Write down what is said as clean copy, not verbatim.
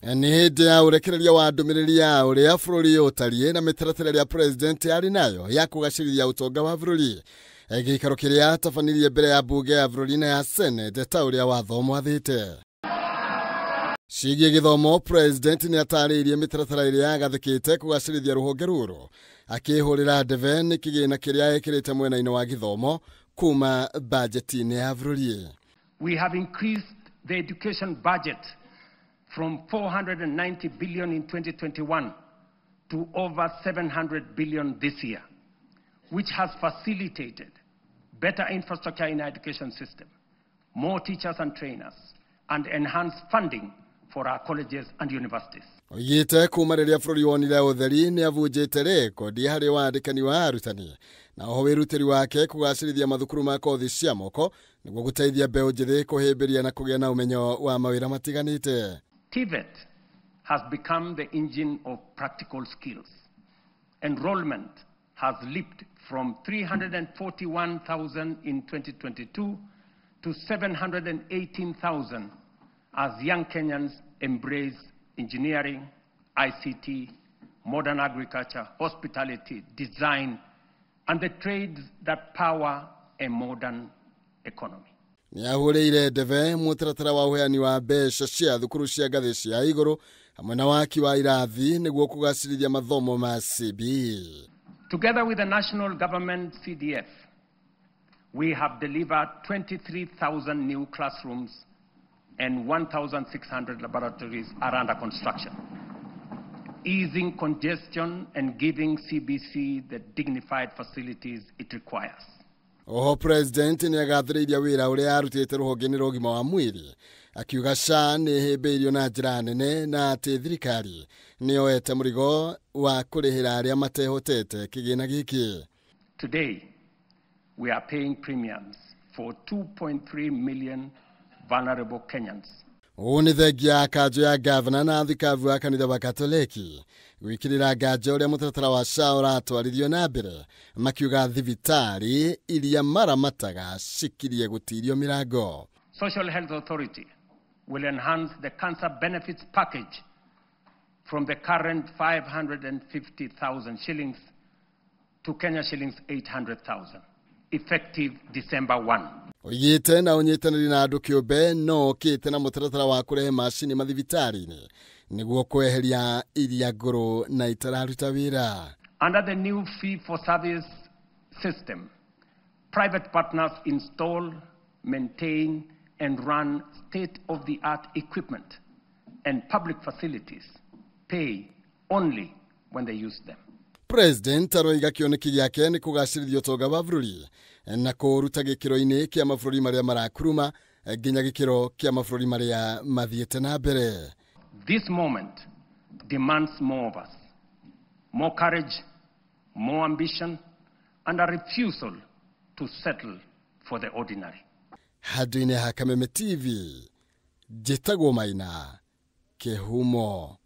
Nĩ hĩndĩ ya ũrekereria wa ndũmĩrĩri ya ũrĩa bũrũri ũtariĩ na mĩtaratara ĩrĩa president arĩ nayo ya kũgacĩrithia ũtonga wa bũrũri. Gĩikaro kĩrĩa atabanirie mbere ya bunge ya bũrũri na ya Senate ta ũrĩa watho mwathĩte. Ciĩgiĩ gĩthomo, president nĩ atarĩirie mĩtaratara ĩrĩa agathĩkĩte kũgacĩrithia rũhonge rũrũ, akĩhũrĩra ndebe nĩ kĩgĩna kĩrĩa ekĩrĩte mwena-inĩ wa gĩthomo kuma bajeti-inĩ ya bũrũri. We have increased the education budget from 490 billion in 2021 to over 700 billion this year, which has facilitated better infrastructure in our education system, more teachers and trainers, and enhanced funding for our colleges and universities. Oigĩte kuma rĩrĩa bũrũri wonire ũtheri nĩ abunjĩte rekondi harĩ wandĩkani wa arutani na oho wĩrutĩri wake kũgacĩrithia mathukuru ma kothi cia moko nĩguo gũteithia mbeũ njĩthĩ kũhĩmbĩria na kũgĩa na ũmenyo wa mawĩra matiganĩte. TVET has become the engine of practical skills. Enrollment has leaped from 341,000 in 2022 to 718,000 as young Kenyans embrace engineering, ICT, modern agriculture, hospitality, design, and the trades that power a modern economy. Nĩ ahũrĩire ndebe mũtaratara wa ũheani wa mbeca cia thukuru cia ngathĩ cia igũrũ hamwe na waki wa irathi nĩguo kũgacĩrithia mathomo ma CBE. Together with the national government CDF, we have delivered 23,000 new classrooms and 1,600 laboratories are under construction, easing congestion and giving CBC the dignified facilities it requires. Oho president nĩ agathĩrĩirie wĩra ũrĩa arutĩte rũhonge-inĩ rwa ũgima wa mwĩrĩ, akiuga SHA nĩ ĩhĩmbĩirio na njĩra nene na atĩ thirikari nĩ yoete mũrigo wa kũrĩhĩra arĩa matehotete kĩgĩna gĩkĩ. Today, we are paying premiums for 2.3 million vulnerable Kenyans. Ũũ nĩ thengia ya kanjũ ya gavana na thikabu wa kanitha wa Katoleki gwĩkĩrĩra nganja ũrĩa mũtaratara wa SHA ũratwarithio na mbere, makiuga thibitarĩ iria maramataga cikirie gũtirio mĩrango. Social Health Authority will enhance the cancer benefits package from the current 550,000 shillings to Kenya shillings 800,000, effective December 1. Oigĩte na ũnyitanĩri na andũ kĩũmbe no okĩte na mũtaratara wa kũrehe macini mathibitarĩ-inĩ nĩguo kweheria iria ngũrũ na itararuta wĩra. Under the new fee for service system, private partners install, maintain and run state-of-the-art equipment, and public facilities pay only when they use them. President aroiga kĩoneki gĩake nĩ kũgacĩrithia ũtonga wa bũrũri na kũũruta gĩkĩro-inĩ kĩa mabũrũri marĩa marakuruma nginya gĩkĩro kĩa mabũrũri marĩa mathiĩte na mbere. This moment demands more of us, more courage, more ambition, and a refusal to settle for the ordinary. Handũ-inĩ ha Kameme TV, njĩtagwo Maina Kĩhumo.